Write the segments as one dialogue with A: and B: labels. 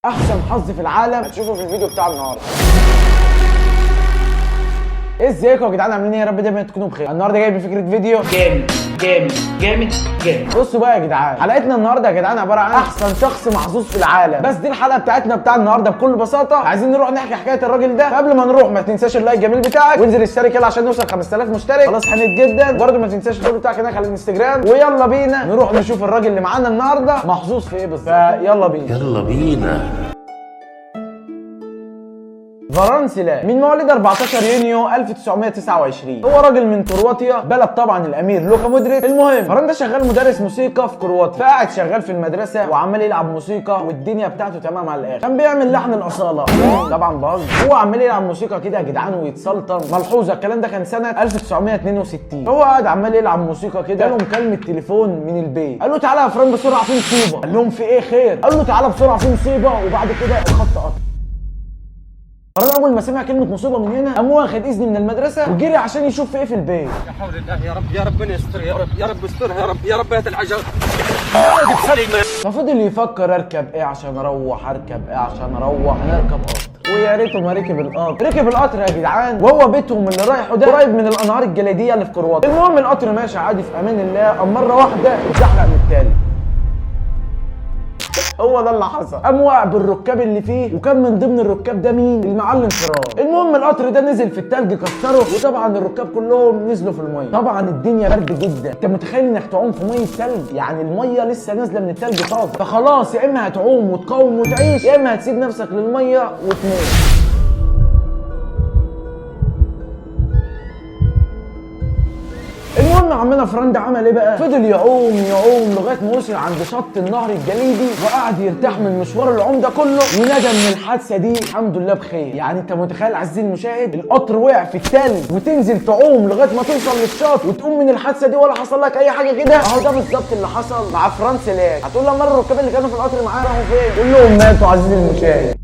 A: احسن حظ في العالم هتشوفه في الفيديو بتاع النهارده. ازيكم يا جدعان، عاملين ايه؟ يا رب دايما تكونوا بخير. النهارده جاي بفكره فيديو
B: جامد جامد جامد جامد.
A: بصوا بقى يا جدعان، حلقتنا النهارده يا جدعان عبارة عن احسن شخص محظوظ في العالم. بس دي الحلقة بتاعتنا بتاع النهارده بكل بساطة عايزين نروح نحكي حكاية الراجل ده. قبل ما نروح ما تنساش ال like الجميل بتاعك، وانزل اشترك يلا عشان نوصل 5000 مشترك، خلاص حنت جدا. برده ما تنساش ال follow بتاعك هناك على الانستجرام. ويلا بينا نروح نشوف الراجل اللي معانا النهارده محظوظ في ايه بالظبط. فيلا بينا
C: يلا بينا.
A: فران سيلاك من مواليد 14 يونيو 1929، هو راجل من كرواتيا، بلد طبعا الامير لوكا مودريتش. المهم فران ده شغال مدرس موسيقى في كرواتيا، فقاعد شغال في المدرسة وعمال يلعب موسيقى والدنيا بتاعته تمام على الاخر. كان بيعمل لحن الاصالة، طبعا باظ، هو عمال يلعب موسيقى كده يا جدعان ويتسلطن. ملحوظة الكلام ده كان سنة 1962. هو قاعد عمال يلعب موسيقى كده، جاله مكالمة تليفون من البيت، قال له تعالى يا فران بسرعة في مصيبة. قال لهم في ايه خير؟ قال له تعالى بسرعة في مصيبة. وبعد كده الخط قطع. فران اول ما سمع كلمة مصيبة من هنا قام واخد اذن من المدرسة وجري عشان يشوف في ايه في البيت.
D: يا حول الله، يا رب يا ربنا يستر، يا رب يا رب استرها، يا رب يا رب هات العجل.
A: ففضل يفكر اركب ايه عشان اروح، اركب ايه عشان اروح، انا اركب قطر. ويا ريته ما ركب القطر. ركب القطر يا جدعان، وهو بيتهم اللي رايحة ده قريب من الانهار الجليديه اللي في كرواتيا. المهم القطر ماشي عادي في امان الله، قام مرة واحدة اتزحلق من التالي. هو ده اللي حصل، قام وقع بالركاب اللي فيه، وكان من ضمن الركاب ده مين؟ المعلم فران. المهم القطر ده نزل في التلج كسره، وطبعا الركاب كلهم نزلوا في المية. طبعا الدنيا برد جدا، انت متخيل انك تعوم في مية تلج؟ يعني المية لسه نازله من التلج طازة، فخلاص يا اما هتعوم وتقاوم وتعيش، يا اما هتسيب نفسك للمية وتموت. المهم عمنا فران ده عمل ايه بقى؟ فضل يعوم يعوم لغاية ما وصل عند شط النهر الجليدي، وقعد يرتاح من مشوار العوم ده كله، ونجا من الحادثة دي الحمد لله بخير. يعني انت متخيل عزيزي المشاهد، القطر وقع في التلج وتنزل تعوم لغاية ما توصل للشط وتقوم من الحادثة دي ولا حصل لك اي حاجة كده؟ اهو ده بالظبط اللي حصل مع فران سيلاك. هتقول لما الركاب اللي كانوا في القطر معاه راحوا فين؟ كلهم ماتوا عزيزي المشاهد.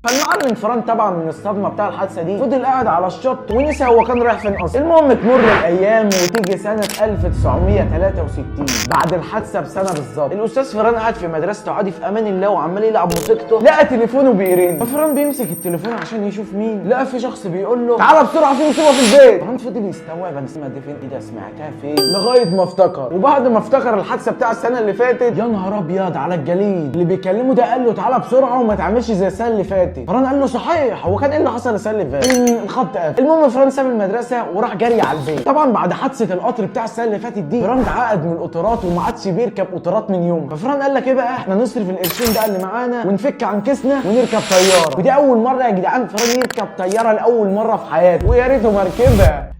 A: فالمعلم فران طبعا من الصدمة بتاع الحادثة دي فضل قاعد على الشط ونسى هو كان رايح فين اصلا. المهم تمر الايام وتيجي سنة 1963، بعد الحادثة بسنة بالظبط، الاستاذ فران قاعد في مدرسته عادي في امان الله وعمال يلعب موسيقته، لقى تليفونه بيرن. ففران بيمسك التليفون عشان يشوف مين، لقى في شخص بيقول له تعالى بسرعة في مصيبة في البيت. فران فضل يستوعب انا سمعت دي فين، ايه ده سمعتها فين، لغاية ما افتكر. وبعد ما افتكر الحادثة بتاع السنة اللي فاتت، يا نهار ابيض على الجليد، اللي بيكلمه ده قال له تعالى بسرعة وما تعملش زي السنة اللي فاتت. فران قال له صحيح، هو كان ايه اللي حصل السنة اللي فاتت؟ الخط قفل. المهم فران ساب المدرسة وراح جري على البيت. طبعا بعد حادثه القطر بتاع السنة اللي فاتت دي، فران اتعقد من القطارات وما عادش بيركب قطارات من يوم. ففران قال لك ايه بقى، احنا نصرف القرشين ده اللي معانا ونفك عن كيسنا ونركب طيارة. ودي اول مرة يا جدعان فران يركب طيارة لاول مرة في حياته، ويا ريته ما ركبها.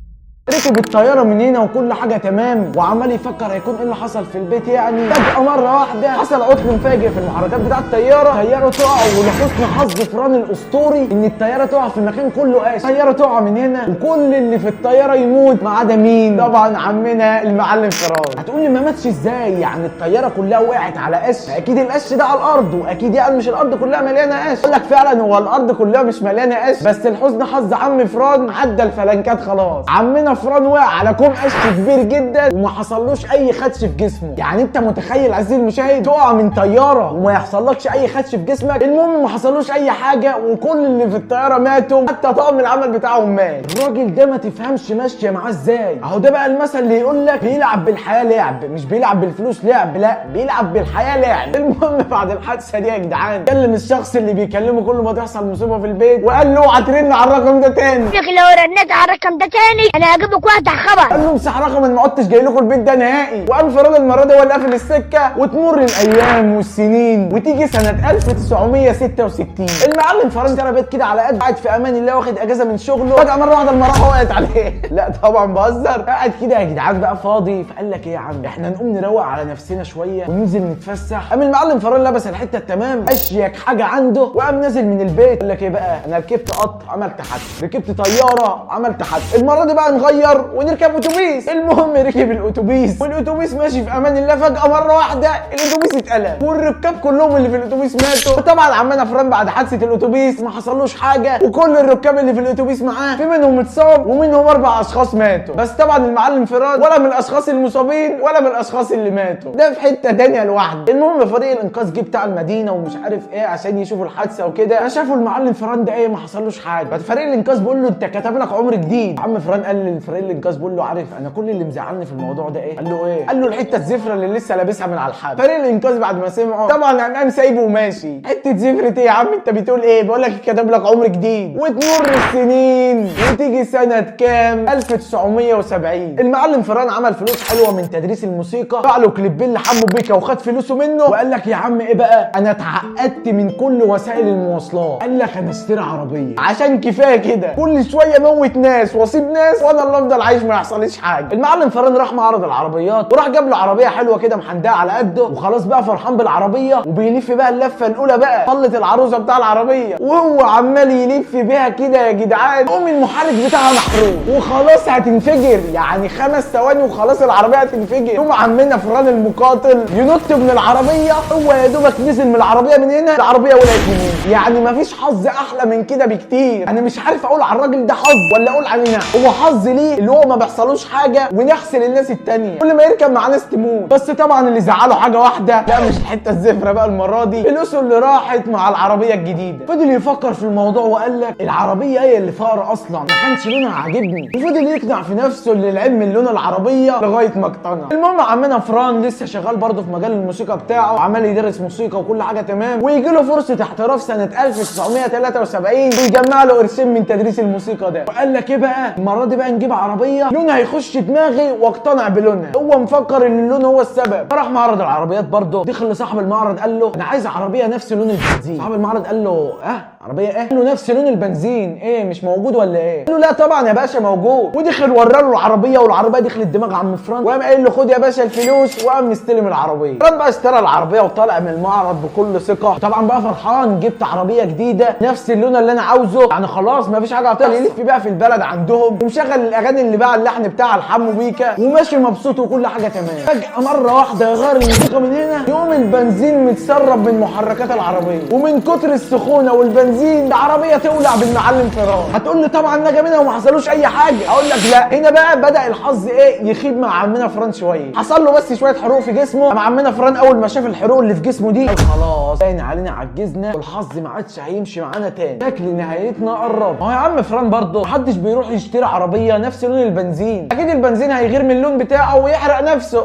A: ركب الطيارة من هنا وكل حاجة تمام، وعمال يفكر هيكون ايه اللي حصل في البيت يعني. فجاة مرة واحدة حصل عطل مفاجئ في المحركات بتاع الطيارة، الطيارة تقع. ولحسن حظ فران الاسطوري ان الطيارة تقع في مكان كله قاش، الطيارة تقع من هنا وكل اللي في الطيارة يموت ما عدا مين؟ طبعا عمنا المعلم فران. هتقول لي ما ماتش ازاي؟ يعني الطيارة كلها وقعت على قش، اكيد القش ده على الارض، واكيد يعني مش الارض كلها مليانة قش. اقول لك فعلا هو الارض كلها مش مليانة قش، بس لحسن حظ عم فران عدى الفلنكات خلاص. عمنا فران وقع على كوم قش كبير جدا وما حصلوش اي خدش في جسمه. يعني انت متخيل عزيزي المشاهد تقع من طيارة وما يحصلكش اي خدش في جسمك؟ المهم ما حصلوش اي حاجة وكل اللي في الطيارة ماتوا، حتى طاقم العمل بتاعهم مات. الراجل ده ما تفهمش ماشية معاه ازاي. اهو ده بقى المثل اللي يقول لك بيلعب بالحياة لعب، مش بيلعب بالفلوس لعب، لا بيلعب بالحياة لعب. المهم بعد الحادثة دي يا جدعان كلم الشخص اللي بيكلمه كل ما تحصل مصيبة في البيت وقال له اوعى ترن على الرقم ده تاني.
E: لك لو رنيت على الرقم ده تاني انا هجيبك واحدة خبر.
A: قال له امسح رقم انا ما عدتش جاي لكم البيت ده نهائي. وقام فران المرة دي هو اللي قافل السكة. وتمر الايام والسنين وتيجي سنة 1966، المعلم فران اشترى بيت كده على قد، قاعد في امان الله واخد اجازه من شغله، فجاة مرة واحدة المراحه وقعت عليه. لا طبعا بهزر، قاعد كده يا جدعان بقى فاضي، فقال لك ايه يا عم احنا نقوم نروق على نفسنا شوية وننزل نتفسح. قام المعلم فران لبس الحتة التمام، اشيك حاجة عنده، وقام نازل من البيت. قال لك ايه بقى، انا ركبت قطر عملت حادثه، ركبت طيارة عملت حادثه، المرة دي بقى نغير نغير ونركب اتوبيس. المهم ركب الاتوبيس، والاتوبيس ماشي في امان الله، فجاة مرة واحدة الاتوبيس اتقلب والركاب كلهم اللي في الاتوبيس ماتوا. وطبعا عمنا فران بعد حادثه الاتوبيس ما حصلوش حاجة، وكل الركاب اللي في الاتوبيس معاه في منهم اتصاب ومنهم 4 اشخاص ماتوا. بس طبعا المعلم فران ولا من الاشخاص المصابين ولا من الاشخاص اللي ماتوا، ده في حتة تانية لوحده. المهم فريق الانقاذ جه بتاع المدينة ومش عارف ايه عشان يشوفوا الحادثة وكده، فشافوا المعلم فران ده ايه ما حصلوش حاجة. ففريق الانقاذ بيقول له انت كتب لك عمر جديد. عم فران قال لفريق الانقاذ بيقول له عارف انا كل اللي مزعلني في الموضوع ده ايه؟ قال له ايه؟ قال له الحتة الزفره اللي لسه لابسها من على الحبل. فريق الانقاذ بعد ما سمعوا طبعا قام سايبه وماشي. حتة زفره ايه يا عم انت بتقول ايه؟ بقول لك كتب لك عمر جديد. وتمر السنين وتيجي سنة كام؟ 1970. المعلم فران عمل فلوس حلوة من تدريس الموسيقى، باع له كليبين لحمو بيكا وخد فلوسه منه، وقال لك يا عم ايه بقى، انا اتعقدت من كل وسائل المواصلات. قال لك انا اشتري عربية عشان كفاية كده كل شوية موت ناس واصيب ناس وانا اللي افضل عايش ما يحصليش حاجة. المعلم فران راح معرض العربيات وراح جاب له عربية حلوة كده محندقه على قده، وخلاص بقى فرحان بالعربية وبيلف بقى اللفة الاولى بقى طلت العروسة بتاع العربية، وهو عمال يلف بيها كده يا جدعان قوم المحرك بتاعها محروق وخلاص هتنفجر، يعني 5 ثواني وخلاص العربية هتنفجر. يقوم عمنا فران المقاتل ينط من العربية، هو يا دوبك نزل من العربية من هنا العربية ولعت من هنا. يعني مفيش حظ احلى من كده بكتير. انا مش عارف اقول على الراجل ده حظ ولا اقول عليه نحس. هو حظ ليه اللي هو ما بيحصلوش حاجة ونحس للناس التانية، كل ما يركب مع ناس تموت. بس طبعا اللي زعله حاجة واحدة، لا مش الحتة الزفره بقى المرة دي، فلوسه اللي راحت مع العربية الجديدة. فضل يفكر في الموضوع وقال لك العربية هي اللي فقر اصلا، ما كانش لونها عاجبني، وفضل يقنع في نفسه اللي العيب من لون العربية لغاية ما اقتنع. المهم عمنا فران لسه شغال برضه في مجال الموسيقى بتاعه، وعمال يدرس موسيقى وكل حاجة تمام، ويجي له فرصة احتراف سنة 1973 ويجمع له قرشين من تدريس الموسيقى ده. وقال لك ايه بقى، المرة دي بقى نجيب عربية لونها هيخش دماغي واقتنع بلونها. هو مفكر ان اللون هو السبب. راح معرض العربيات برضه، دخل لصاحب المعرض قال له انا عايز عربية نفس لون البنزين. صاحب المعرض قال له اه عربية ايه؟ قال له نفس لون البنزين. ايه مش موجود ولا ايه؟ قال له لا طبعا يا باشا موجود. ودخل وراله العربية، والعربية دخلت دماغ عم فران، وقام قايل له خد يا باشا الفلوس، وقام مستلم العربية. فران بقى اشترى العربية وطالع من المعرض بكل ثقة، طبعا بقى فرحان، جبت عربية جديدة نفس اللون اللي انا عاوزه، يعني خلاص مفيش حاجة هتطلع. يلف بيها في البلد عندهم ومشغل الاغاني اللي بقى اللحن بتاع الحمو بيكا، وماشي مبسوط وكل حاجة تمام. فجاة مرة واحدة يغير الموسيقى من هنا، يقوم البنزين متسرب من محركات العربية، ومن كتر السخونه والبنزين العربية تولع بالمعلم فران. هتقول لي طبعا نجا منها وما حصلوش اي حاجة، اقول لك لا، هنا بقى بدا الحظ ايه يخيب مع عمنا فران شوية. حصل له بس شوية حروق في جسمه. مع عمنا فران اول ما شاف الحروق اللي في جسمه دي خلاص باين علينا عجزنا والحظ ما عادش هيمشي معانا تاني، شكل نهايتنا قرب. ما هو يا عم فران برضه محدش بيروح يشتري عربية نفس لون البنزين، اكيد البنزين هيغير من اللون بتاعه ويحرق نفسه.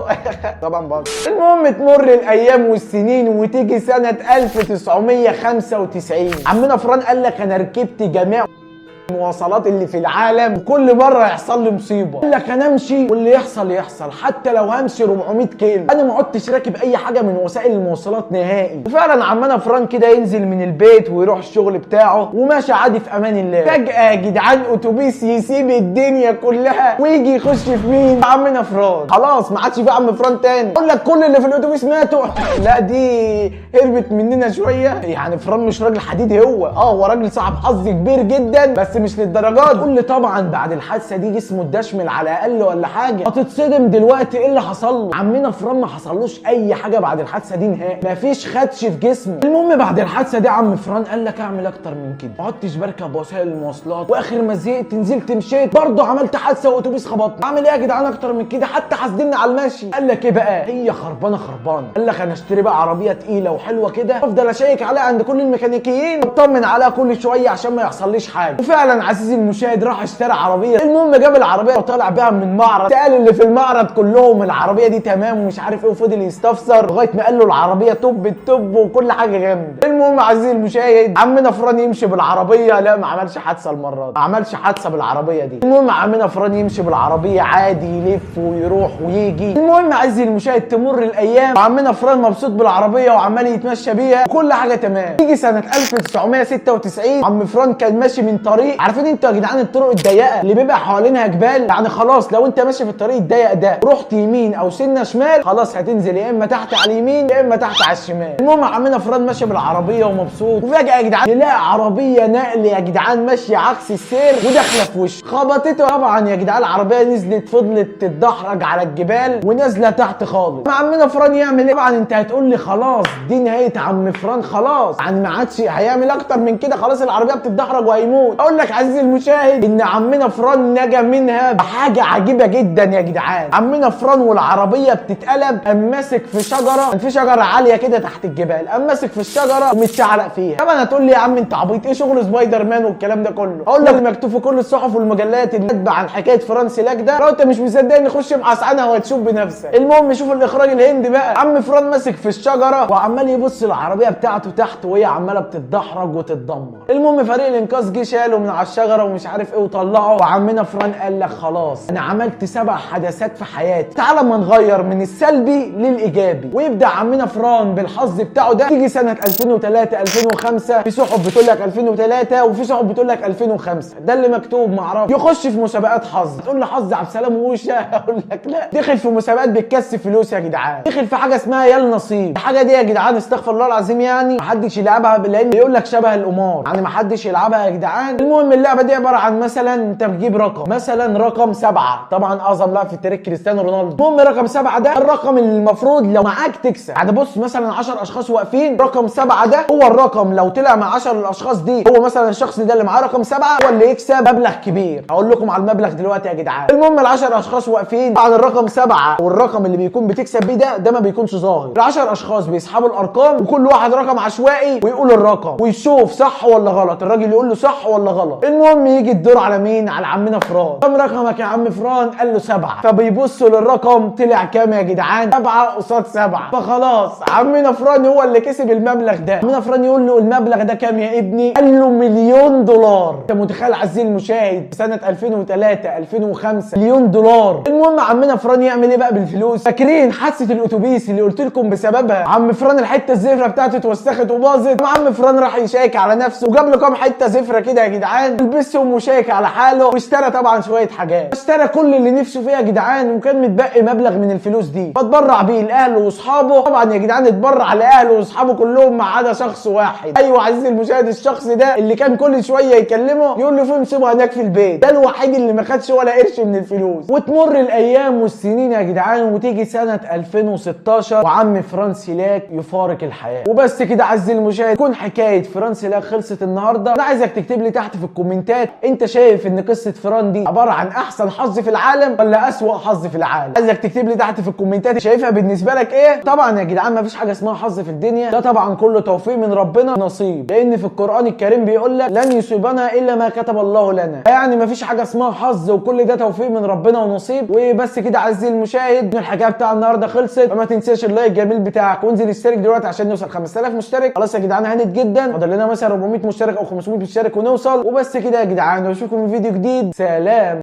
A: طبعا برضه. المهم تمر الايام والسنين وتيجي سنة 1995. عمنا فران قال لك انا ركبت جميع المواصلات اللي في العالم وكل مرة يحصل لي مصيبة. قال لك انا امشي واللي يحصل يحصل، حتى لو همشي 400 كيلو، انا ما عدتش راكب اي حاجة من وسائل المواصلات نهائي. وفعلا عمنا فران كده ينزل من البيت ويروح الشغل بتاعه وماشي عادي في امان الله. فجاة يا جدعان اتوبيس يسيب الدنيا كلها ويجي يخش في مين؟ عمنا فران. خلاص ما عادش في عم فران تاني. اقول لك كل اللي في الاتوبيس ماتوا. لا دي هربت مننا شوية، يعني فران مش راجل حديدي، هو هو راجل صاحب حظ كبير جدا بس مش للدرجات. قول طبعا بعد الحادثة دي جسمه اتدشمل على الاقل ولا حاجة، هتتصدم دلوقتي ايه اللي حصل له. عمنا فران ما حصلوش اي حاجة بعد الحادثة دي نهائي، مفيش خدش في جسمه. المهم بعد الحادثة دي عم فران قال لك اعمل اكتر من كده، ما عدتش بركب وسائل المواصلات، واخر ما زهقت نزلت مشيت برضه عملت حادثه واتوبيس خبطني. اعمل ايه يا جدعان اكتر من كده؟ حتى حاسديني على المشي. قال لك ايه بقى، هي خربانة خربانة. قال لك انا اشتري بقى عربية تقيلة وحلوه كده، افضل اشيك عليها عند كل الميكانيكيين واطمن عليها كل شوية عشان ما يحصليش حاجة. وفعلا عزيزي المشاهد راح اشترى عربية. المهم جاب العربية وطلع بيها من معرض، سال اللي في المعرض كلهم العربية دي تمام ومش عارف ايه، وفضل يستفسر لغاية ما قال له العربية top ال top وكل حاجة جامدة. المهم عزيزي المشاهد عمنا فران يمشي بالعربية، لا ما عملش حادثه المرة دي، ما عملش حادثه بالعربية دي. المهم عمنا فران يمشي بالعربية عادي، يلف ويروح ويجي. المهم عزيزي المشاهد تمر الايام وعمنا فران مبسوط بالعربية وعمال يتمشى بيها وكل حاجة تمام. تيجي سنة 1996 عم فران كان ماشي من طريق الطريق. عارفين انتوا يا جدعان الطرق الضيقه اللي بيبقى حوالينها جبال، يعني خلاص لو انت ماشي في الطريق الضيق ده رحت يمين او سنة شمال خلاص هتنزل يا اما تحت على اليمين يا اما تحت على الشمال. المهم عمنا فران ماشي بالعربية ومبسوط، وفجاة يا جدعان يلاقي عربية نقل يا جدعان ماشية عكس السير وداخله في وشه، خبطته. طبعا يا جدعان العربية نزلت فضلت تتدحرج على الجبال ونازلة تحت خالص. عمنا فران يعمل ايه؟ طبعا انت هتقول لي خلاص دي نهاية عم فران، خلاص يعني ما عادش هيعمل اكتر من كده، خلاص العربية بتتدحرج وهيموت. اقول لك عزيزي المشاهد ان عمنا فران نجا منها بحاجة عجيبة جدا يا جدعان. عمنا فران والعربية بتتقلب قام ماسك في شجرة، كان في شجرة عالية كده تحت الجبال، قام ماسك في الشجرة ومتشعلق فيها. طبعا هتقول لي يا عم انت عبيط، ايه شغل سبايدر مان والكلام ده كله؟ اقول لك مكتوب في كل الصحف والمجلات اللي كاتبه عن حكاية فران سيلاك ده، لو انت مش مصدقني خش ابحث عنها وهتشوف بنفسك. المهم شوف الاخراج الهندي بقى، عم فران ماسك في الشجرة وعمال يبص العربية بتاعته تحت وهي عماله بتتدحرج وتتدمر. المهم فريق الانقاذ جه شاله من على الشجرة ومش عارف ايه وطلعه، وعمنا فران قال لك خلاص انا عملت 7 حدثات في حياتي، تعالى ما نغير من السلبي للايجابي. ويبدا عمنا فران بالحظ بتاعه ده. تيجي سنة 2003 2005، في صحف بتقول لك 2003 وفي صحف بتقول لك 2005، ده اللي مكتوب ما اعرفش. يخش في مسابقات حظ، تقول لي حظ عبد السلام ووشه؟ اقول لك لا، دخل في مسابقات بتكسب فلوس يا جدعان، دخل في حاجة اسمها يا النصيب. الحاجة دي يا جدعان استغفر الله العظيم يعني محدش يلعبها، لان بيقول لك شبه القمار، يعني محدش يلعبها يا جدعان. المهم اللعبة دي عبارة عن مثلا انت بتجيب رقم، مثلا رقم 7، طبعا اعظم لاعب في التاريخ كريستيانو رونالدو. المهم رقم 7 ده الرقم اللي المفروض لو معاك تكسب. يعني بص مثلا 10 اشخاص واقفين، رقم 7 ده هو الرقم لو طلع مع 10 الاشخاص دي، هو مثلا الشخص ده اللي معاه رقم 7 هو اللي يكسب مبلغ كبير. هقول لكم على المبلغ دلوقتي يا جدعان. المهم ال10 اشخاص واقفين، طبعا الرقم 7 والرقم اللي بيكون بتكسب بيه ده ما بيكونش ظاهر. ال10 اشخاص بيسحبوا الارقام وكل واحد رقم عشوائي ويقول الرقم ويشوف صح ولا غلط، الراجل يقول له صح ولا غلط. المهم يجي الدور على مين؟ على عمنا فران. كم رقمك يا عم فران؟ قال له 7. فبيبصوا للرقم طلع كام يا جدعان؟ 7 قصاد 7. فخلاص عمنا فران هو اللي كسب المبلغ ده. عمنا فران يقول له المبلغ ده كام يا ابني؟ قال له مليون دولار. انت متخيل عزيزي المشاهد سنة 2003 2005 مليون دولار. المهم عمنا فران يعمل ايه بقى بالفلوس؟ فاكرين حادثه الاتوبيس اللي قلت لكم بسببها عم فران الحتة الزفره بتاعته اتوسخت وباظت؟ عم فران راح يشيك على نفسه وجاب له كام حتة زفره كده يا جدعان، لبسهم وشيك على حاله، واشترى طبعا شوية حاجات، اشترى كل اللي نفسه فيه يا جدعان، وكان متبقي مبلغ من الفلوس دي فاتبرع بيه لاهله واصحابه. طبعا يا جدعان اتبرع لاهله واصحابه كلهم ما عدا شخص واحد. ايوه عزيزي المشاهد، الشخص ده اللي كان كل شوية يكلمه يقول له في مصيبة هناك في البيت، ده الوحيد اللي ما خدش ولا قرش من الفلوس. وتمر الايام والسنين يا جدعان وتيجي سنة 2016 وعم فران سيلاك يفارق الحياة. وبس كده عزيزي المشاهد تكون حكاية فران سيلاك خلصت النهارده. انا عايزك تكتب لي تحت في الكومنتات انت شايف ان قصة فران دي عبارة عن احسن حظ في العالم ولا اسوأ حظ في العالم. عايزك تكتب لي تحت في الكومنتات شايفها بالنسبة لك ايه. طبعا يا جدعان مفيش حاجة اسمها حظ في الدنيا، ده طبعا كله توفيق من ربنا نصيب، لان في القران الكريم بيقول لك لن يصيبنا الا ما كتب الله لنا، يعني مفيش حاجة اسمها حظ وكل ده توفيق من ربنا ونصيب. وبس كده عزيزي المشاهد الحكاية بتاع النهارده خلصت، فما تنساش ال like الجميل بتاعك وانزل اشترك دلوقتي عشان نوصل 5000 مشترك. خلاص يا جدعان هانت جدا، فاضل لنا مثلا 400 مشترك او 500 مشترك ونوصل. وبس كده يا جدعان، واشوفكم في فيديو جديد. سلام.